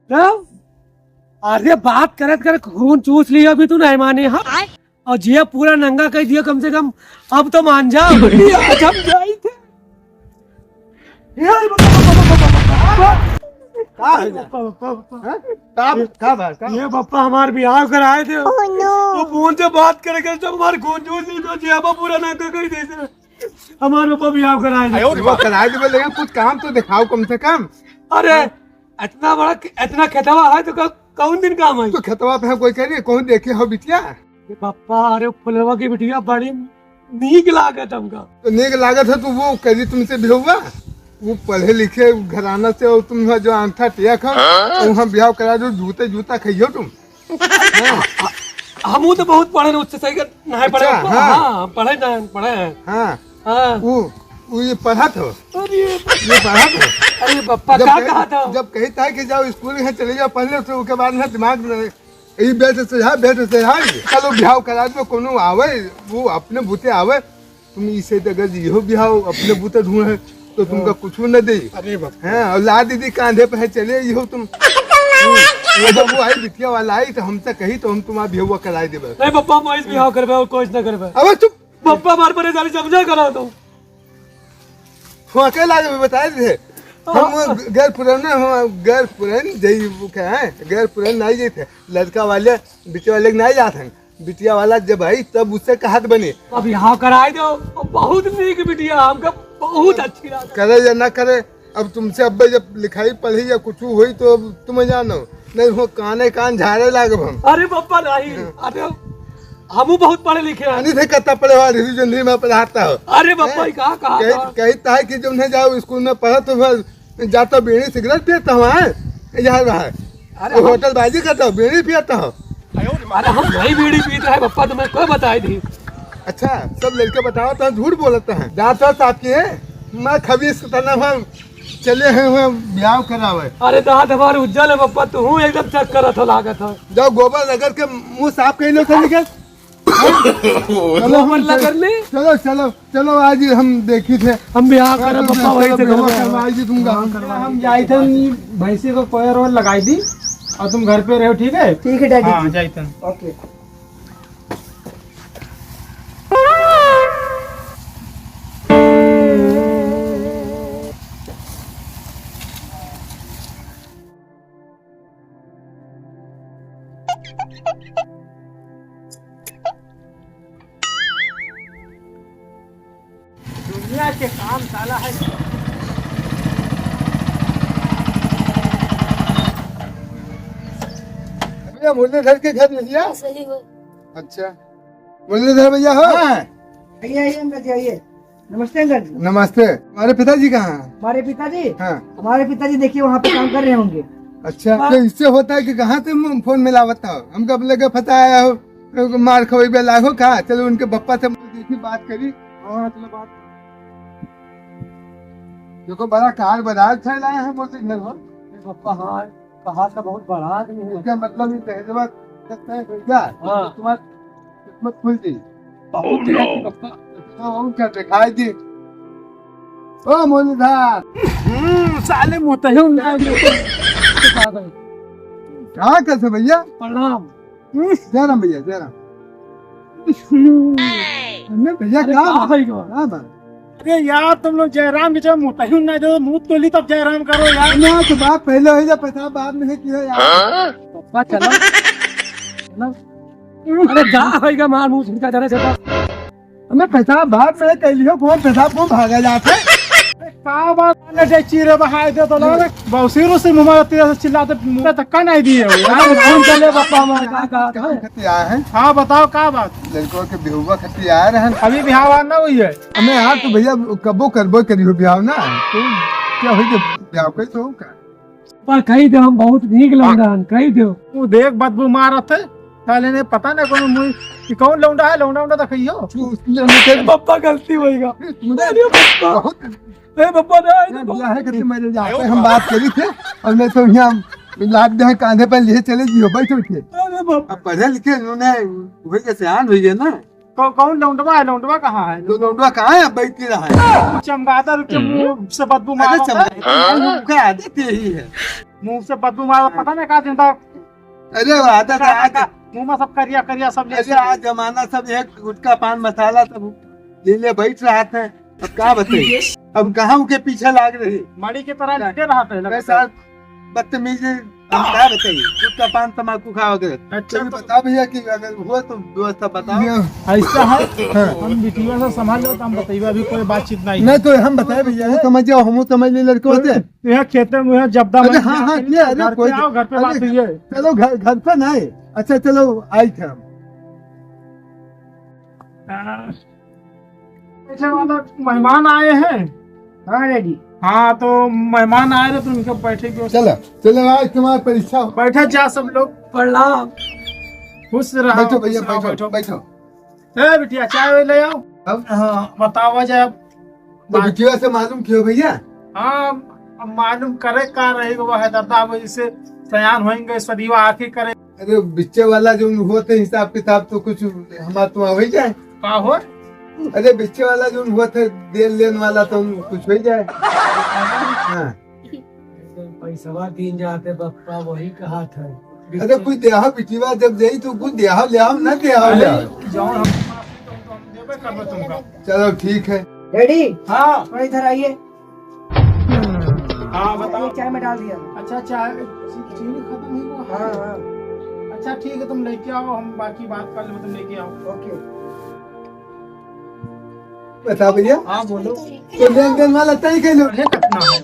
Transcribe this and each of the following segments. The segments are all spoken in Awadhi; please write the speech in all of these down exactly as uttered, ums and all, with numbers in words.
तब? अरे, बात करत करत खून चूस लियो, अभी तू नहीं माने, हाँ? और जिया पूरा नंगा कर दियो, कम से कम अब तो मान जाओ। आज हम जाई थे। का है ना? पप्पा, पप्पा, पप्पा। हाँ? का, का बात, का? ये पप्पा हमार बियाह कराए थे। Oh, no। वो फोन से बात करे, करे सब हमार खून चूस ली, तो जिया पूरा नंगा कर दे थे। हमार पप्पा बियाह कराए थे। वो कराए थे, लेकिन कुछ काम तो दिखाओ कम से कम। अरे, इतना बड़ा, इतना खेतवा है तो क-, कौन दिन काम है? तो खेतवा पे हम कोई कह रही है, कौन देखे हो बिटिया? ए पप्पा, अरे फुलवा की बिटिया बड़ी नीक लागत हमका। तो नीक लागत है तो वो करी तुमसे बियाह? वो पढ़े लिखे घराना से और तुम जो अंगठा टेक हो, हाँ? तो वहाँ बियाह करा दो, जूते जूता खाइयो तुम। हाँ। हमू तो बहुत पढ़े, उससे सही कर, नहीं पढ़े। अच्छा, हाँ। हाँ, पढ़े ना, पढ़े हैं। हाँ। हाँ। वो, वो ये पढ़त हो। अरे। ये पढ़त हो। अरे पप्पा, जब का कही, कहा था? जब कही था कि जाओ स्कूल में चले जाओ पढ़ लो, तो उसके बाद में दिमाग में, ये बेट से यहाँ, बेट से यहाँ, चलो बिहाव करा दो, कोनो आवे, वो अपने बूते आवे, तुम इसे तो अगर इहो बिहाव अपने बूते ढूंढे, तो तुमका हाँ। कुछ न दे। अरे बाप रे। हाँ, और ला दीदी कांधे पे है, चले इहो तुम। हम्म, ये जब वो आई बिटिया वाला आई, तो हमसे कही, तो हम तुम्हारा बिहवा कराई देबे। नहीं पप्पा, मैं इस बिहाव करबे और कुछ ना करबे। अबे चुप। पप्पा मार परेशानी समझा करा तो। हुआ के लागे बताए दे। हम हाँ। गैर पुरान, हम गैर पुरान जई वो क्या है? गैर पुरान नहीं जई थे। लड़का वाले, बिटिया वाले के नहीं जात हैं। बिटिया वाला जब आई तब उससे कहत बनी। अब यहाँ कराई दो। बहुत नीक बिटिया, हमका बहुत अच्छी लागत। करे या ना करे, अब तुमसे अब्बे जब लिखाई पढ़ी या कुछ होई तो अब तुम जानो, नहीं हो काने कान झाड़े लागब हम। अरे पप्पा नहीं, हाँ। अरे हमू बहुत पढ़े लिखे हैं। नहीं थे कितना पढ़े हो, रिलीजन में पढ़ाता हो। अरे पप्पा, हैं? ये कहाँ, कहाँ कही, था? कही था कि जब नहीं जाओ स्कूल में पढ़ा तो वह जाता बीड़ी सिगरेट पीता हुआ है, यहाँ रहा है। अरे वो हम होटल बाजी करता हो, बीड़ी पियाता हो। अरे हम नहीं बीड़ी पीते हैं पप्पा, तुम्हें कोई बताई दी। अच्छा, सब लड़के बताओ तो झूठ बोलता है। जात हो साहब की है, मैं खबीस के तना हम चले हैं, हम ब्याह करावे। अरे दांत हमारे उज्जल है पप्पा, तू हूँ एकदम चेक करत हो लागत हो। जाओ गोबर रगड़ के मुंह साफ कर लो सर के। चलो, गोबर रगड़ ले। चलो, चलो, चलो, आज हम देखी थे। हम ब्याह हाँ, करब तो पप्पा, वही चलो, से ब्याह करब। करवाई दी तुमका। हाँ, करवाई हम दी। जाई थे, भैंसी को कोयर और लगाई दी और तुम घर पे रहो, ठीक है? ठीक है डैडी हाँ, जी। जाई थे। ओके। दुनिया के काम साला है। भैया, मुरलीधर के घर नहीं है? सही हो। अच्छा, मुरलीधर भैया हो? हाँ। आइए, आइए अंकल जी, आइए। नमस्ते अंकल जी। नमस्ते। हमारे पिताजी कहाँ हैं? हमारे पिताजी? हाँ। हमारे पिताजी देखिए वहाँ पे काम कर रहे होंगे। अच्छा, तो इससे होता है कि कहाँ से म-, फोन मिलावत हो? हमका अब लगे फंसा आया हो, मार खवाई बे लागो का? चलो उनके बप्पा से देखी बात करी। हाँ, चलो बात। देखो बड़ा कार बड़ा अच्छा लाया है, बोलते घर हो। बप्पा, हाँ। कहा था बहुत बड़ा आदमी है। इसका मतलब ये दहेजवा सकता है भैया, हाँ। तुम्हारा किस्मत खुल जाई। बहुत Oh, no। अच्छी बप्पा। तो और क्या दिखाई दी? ओ मुरलीधर। हम्म, साले मोतही ना। कहाँ कैसे भैया? प्रणाम। हम्म, जय राम भैया, जय राम। अरे भैया, अरे का का बात? भाई का? का बात? अरे यार, तुम लोग जयराम के जब मुतही ना दो, मुंह तो ली तब जयराम करो यार। ना, तो बात पहले हो जा, पेशाब बाद में है किया यार। पप्पा चलो। चलो। अरे जा भाई का मार मुंह छिड़का जरा से। हमें पेशाब बाद में कर लियो, कौन पेशाब को भागा जाता है? अरे का बात है, जे चीरे बहाए दे तो लगे, बहुत सिर से मुंह मारते हैं, चिल्लाते, मुंह तक का नहीं दिए हो यार। अरे कौन चले बापा हमारे का, का, का? खतिया है। हाँ, बताओ का बात? लड़कों के बिहुआ खतिया रहन। अभी बिहाव ना हुई है। अबे यार, तू भैया कबो करबो करियो ब्याह ना, तो क्या होई जब ब्याह कोई तो का? पर कही दो, हम बहुत नीक लौंडा हन, कही दो। तू देख बदबू मारत है, साले ने पता नहीं कौन मुंह, कि कौन लौंडा है, लौंडा उंडा दिखाइयो। तू उसने मुझे पप्पा गलती होइगा। मुझे अरे पप्पा। बहुत ए पप्पा ना, ए यार, पप्पा। बुला है कि तुम्हारे जाते हम बात करी थे और मैं तो यहाँ लाद दे कांधे पर लिए चले जियो, बैठो थे। अरे पप्पा। अब पढ़े लिखे उन्होंने वही के सियान हुई है ना। कौ-, कौन लौंडवा है? लौंडवा कहाँ है? तो लौंडवा कहाँ है? बैठ के रहा है। चमगादड़ के मुंह से बदबू अरे मारता है। चमगादड़, उनका आदत यही है। मुंह से बदबू मार, पता नहीं का दिन था। अरे, वो आदत है, आदत। मुंह में सब करिया करिया सब ले अरे, आज जमाना सब एक गुटखा पान मसाला सब ले ले बैठ रहा था। अब का बताई? अब कहाँ उनके पीछे लाग रही? मड़ी की तरह लगे रहा था, अरे लगता। साहब, बदतमीज, हम का बताई? गुटखा पान तमाकू खाओगे? अच्छा, चलो तो बताओ भैया कि अगर हुआ तो व्यवस्था बताओ। ऐसा है, हाँ। हम बिटिया से संभाल लो तो हम बताइबा, अभी कोई बातचीत नहीं। नहीं तो हम बताए भैया, समझ जाओ, हम समझ ले लड़के होते। तो यहाँ खेते में यहाँ जब्दा अरे में हाँ, हाँ, जाके ये, अरे घर पे कोई आओ, घर पे अरे बात हुई है। चलो घर, घर पे नहीं। अच्छा चलो, आई थे हम। हाँ। ऐसे वाला मेहमान आए हैं। हाँ डैडी। हाँ, तो मेहमान आए रहे तो उनके बैठे के चलो, चलो, आज तुम्हारी परीक्षा हो। बैठा जा सब लोग। प्रणाम। खुश रहो, बैठो भैया, खुश रहो, बैठो, बैठो। बैठो। ए बिटिया, चाय वाय ले आओ। अब हाँ, बतावा जाए अब। तो बात बिटिया से मालूम कियो भैया? हाँ, अब मालूम करे का रही, वो है दादा, अब इसे सयान होएंगे, सदीवा आके करे। अरे, बिच्चे वाला जो होते हिसाब किताब तो कुछ हमार तो हो ही जाए। का हो? अरे, बिच्चे वाला जो होते देन लेन वाला तो कुछ हो ही जाए। हाँ। पैसवा दिन जाते बप्पा, वही कहा था। अरे, कुछ देहा बिटिया जब जाई तो कुछ देहा ले आओ, ना देहा ले आओ। अरे, जौन हम, हम देबे करबे तुमका। चलो, ठीक है। डैडी, हाँ। थोड़ा इधर आइए। हाँ, बताओ। ये चाय में डाल दिया। अच्छा, चाय, ची-, चीनी खत्म हुई वो? हाँ, हाँ। अच्छा, ठीक है, तुम लेके आओ, हम बाकी बात कर लेंगे, तुम लेके आओ। ओके। बताओ भैया। हाँ, बोलो। तो लेन देन वाला तय कर लो। अरे, कितना है?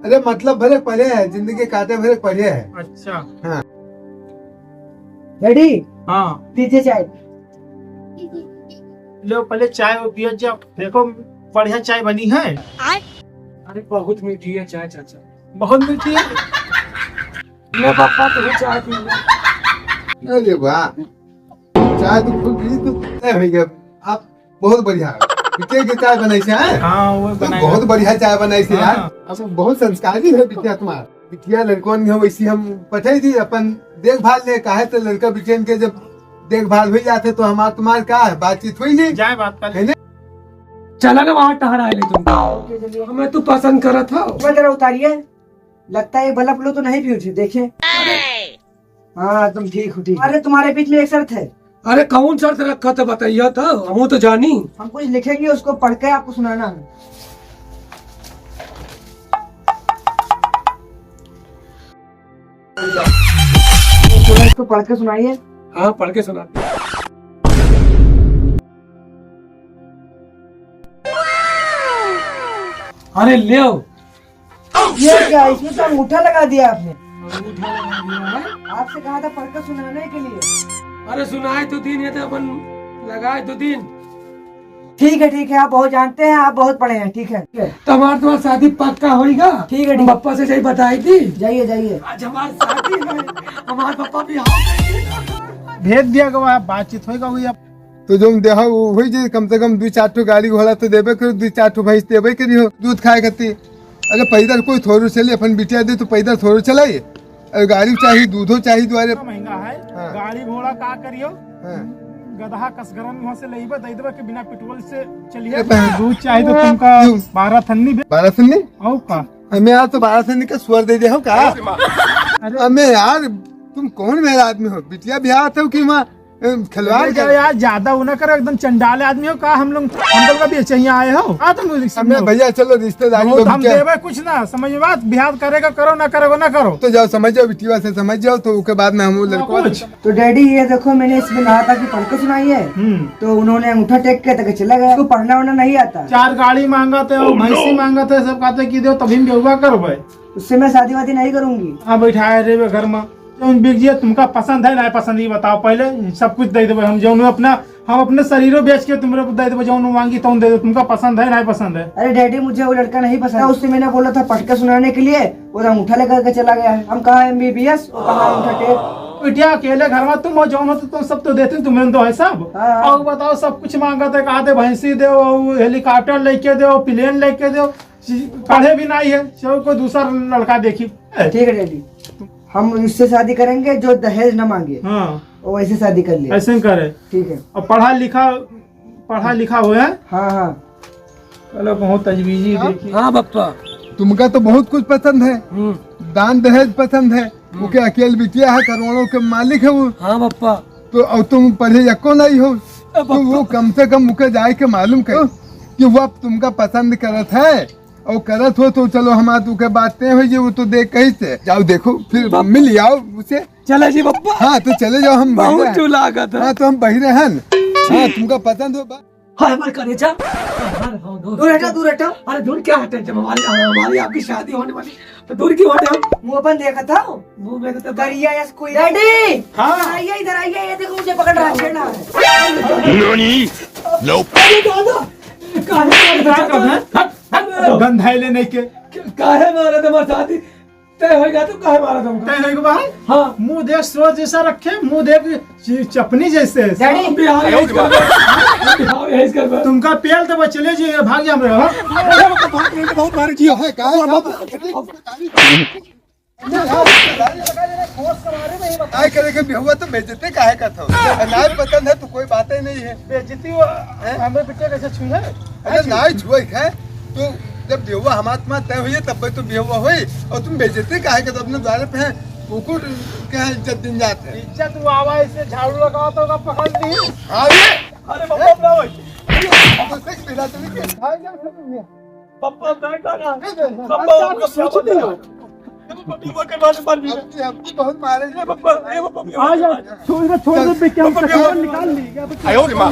अरे, मतलब, भले पढ़े है, जिंदगी काटे भले पढ़े है। अच्छा। हाँ। डैडी। हाँ। पीछे चाय। लो, पहले चाय वो पिया जाओ। देखो, बढ़िया चाय बनी है। अरे, बहुत मीठी है चाय, चाचा। बहुत मीठी है? ले पापा, तू चाय पी ले। अरे वाह, चाय तो खूब पी, तो तय हो गया। आप बहुत बढ़िया। बिटिया के चाय बनाई से, हैं? हाँ, वो तो बनाई बहुत है। बढ़िया चाय बनाई से, यार। हाँ। अब बहुत संस्कारी है बिटिया तुम्हार। बिटिया लड़कन के वैसी हम पठाई दी, अपन देखभाल ले, काहे तो लड़का बिटियन के जब देखभाल हो जाते तो हमार तुम्हार का है, बातचीत हुई नहीं। जाए बात कर है ना? चला ना वहाँ टहराए ले तुम। ओके, चलिए। हमें तू पसंद करत हो। मैं जरा उतारिए, लगता है ये बल्ब लो तो नहीं फ्यूज है, देखिए। हाँ, तुम ठीक हो, ठीक। अरे, तुम्हारे बीच में एक शर्त है। अरे, कौन शर्त रखा था, बताइए तो, हम तो जानी। हम कुछ लिखेंगे, उसको पढ़ के आपको सुनाना है। पूरा इसको पढ़ के सुनाइए। हाँ, पढ़ के सुना। अरे, ले आओ। ये क्या, इसमें तो अंगूठा लगा दिया आपने। अंगूठा लगा दिया है? आपसे कहा था पढ़कर सुनाने के लिए। अरे सुनाए तो दिन, ये तो अपन लगाए तो दिन। ठीक है, ठीक है, आप बहुत जानते हैं, आप बहुत पढ़े हैं, ठीक है। तो हमार तुम्हार शादी पक्का होइगा? ठीक है, ठीक। पप्पा से जाई बताई दी। जाइए, जाइए। आज हमार शादी है, हमार पप्पा भी आओ। भेज दिया गवा, बातचीत होइगा हुई अब। तो जो देहा वो होई जे, कम से कम दू चार ठो गाड़ी घोड़ा तो देबे करो, दू चार ठो भैंस देबे करी हो दूध खाए खातिर। अरे पैदल कोई थोड़ो चली, अपन बिटिया दे तो पैदल थोड़ो चलाई। अरे गाड़ी चाही, दूधो चाही द्वारे। इतना महंगा है, हाँ। गाड़ी घोड़ा का करियो? हाँ। गदहा कसगरन वहाँ से लेबे, दे देबे कि बिना पेट्रोल से चलिए। अरे बहन। दूध चाही तो तुमका क्यों? बारह थन्नी बे। बारह थन्नी? और का? हमें यार तो बारह थन्नी का सुअर दे दे हो का? अरे। हमें यार, तुम कौन मेरा आदमी हो? बिटिया ब्याह थे कि वहाँ ए, खिलवाड़ अरे कर। यार, ज्यादा वो ना करो, एकदम चंडाल आदमी हो का? हम लोग, हम लोग का बेचे ही आए हो। आ तुम लोग अबे भैया, चलो रिश्तेदारी बहुत लोग हम क्या? देवे कुछ ना, समझ में बात, बिहार करेगा करो, ना करेगा ना करो। तो जाओ, समझ जाओ, बिटिया से समझ जाओ, तो उसके बाद में हम वो हाँ, लड़को कुछ। तो डैडी, ये देखो, मैंने इसमें कहा था कि पढ़ के सुनाइए, हम्म। तो उन्होंने अंगूठा टेक के तक चला गया, उसको पढ़ना वढ़ना नहीं आता। चार गाड़ी मांगा थे और भैंसी मांगा थे, सब कहते कि दो, तभी हम बेहुआ करो भाई। उससे मैं शादी वादी नहीं करूंगी। हाँ, बैठाए रे घर में। जौन बिक जिया, तुमका पसंद है, नहीं पसंद, ये बताओ पहले, सब कुछ दे देबे हम, जौन अपना, हम अपने शरीरों बेच के तुमरे को दे देबे, जौन मांगी तौन दे देबे, तुमका पसंद है, नहीं पसंद है? अरे डैडी, मुझे वो लड़का नहीं पसंद है, उससे मैंने बोला था पटका सुनाने के लिए, वो अंगूठा लेकर के चला गया है। हम कहाँ एमबीबीएस, वो कहाँ अंगूठा टेप। बिटिया अकेले घर में तुम हो, जौन हो तो तुम सब तो देते, तुम्हें तो है सब। हाँ, हाँ। और बताओ, सब कुछ मांगा थे, कहा थे भैंसी दे, हेलीकॉप्टर लेके दे, प्लेन लेके दे, पढ़े भी नहीं है, चलो कोई दूसरा लड़का देखी। ठीक है डैडी, हम उससे शादी करेंगे जो दहेज न मांगे। हाँ। वो ऐसे शादी कर ले। ऐसे ही करे। ठीक है। और पढ़ा लिखा, पढ़ा लिखा हो है? हाँ, हाँ। चलो, बहुत तजवीजी हाँ? देखी। हाँ, बप्पा। तुमका तो बहुत कुछ पसंद है, हम्म। दान दहेज पसंद है, हम्म। ओके अकेल बिटिया है, करोड़ों के मालिक है वो। हाँ पप्पा। तो अब तुम पढ़े यको नहीं हो, अब तो वो पप्पा। कम से कम ओके जाए के मालूम करो कि वो अब तुमका पसंद करत है, और करत हो तो चलो हमार तुके बात तय हो जे, वो तो देख कहीं से। जाओ देखो, फिर पप्पा। मिल आओ उसे। चले जी पप्पा। हाँ, तो चले जाओ, हम बहुत बहिरे हैं। चू लागत है। हाँ, तो हम बहिरे हैं। हाँ, तुमका पसंद हो बा-, हाय हमार करेजा। अरे हाँ, दूर। दूर हटा, दूर हटा। अरे दूर क्या हटे जब हमारी, हमारी आपकी शादी होने वाली, तो दूर क्यों हटे हम? मुंह अपन देखा था। मुंह में तो करिया यस कोई। डैडी! हाँ। आइए इधर आइए, ये देखो मुझे पकड़ रहा है, छेड़ रहा है। नॉनी। नो। अरे दादा! काहे मारे क्या दादा? करना है? हट, हट। गंधाई ले नहीं के। काहे मारे तुम्हारे साथी? तय होइगा तो काहे मारा तुमको? तय होइगा भाई? हाँ। मुंह देख सोच जैसा रखे, मुंह देख चि-, चपनी जैसे। डैडी। बिहार यही कर बा। बिहार यही कर बा। तुमका पेल तो बस चले जी, भाग जा मेरा, हाँ? बहुत मारे जी, है, काहे का? आए करे के बिहुआ तो बेइज्जती काहे का था? नाय पसंद है तो कोई बात ही नहीं है। बेइज्जती वो हैं? हमें बिटिया कैसे छुई है? अरे नाय छुए है, तो जब बिहुआ हमार तुम्हार तय हुई है, तब तो बिहुआ हुई, और तुम बेइज्जती काहे के तो अपने द्वारे पे हैं, कुकुर के हैं इज्जत दिन जाते हैं। इज्जत वो आवा, इसे झाड़ू लगाओ तो ओका पकड़ ली। हाँ ये। अरे बाबा, ना भाई। तो देख, मेरा तो नहीं किया। भाई, क्या कर रही है? पापा, बैठ जा। नहीं, नहीं, पापा, आप क्या आपको सोच रही हो? पापा, पापा, करवा दे, मार दिया। अब, अब बहुत मारे। ए पापा, ए पापा, आ जा, छोड़ दे, छोड़ दे, बे, क्या पापा, निकाल ली, क्या पापा? आयो रे माँ।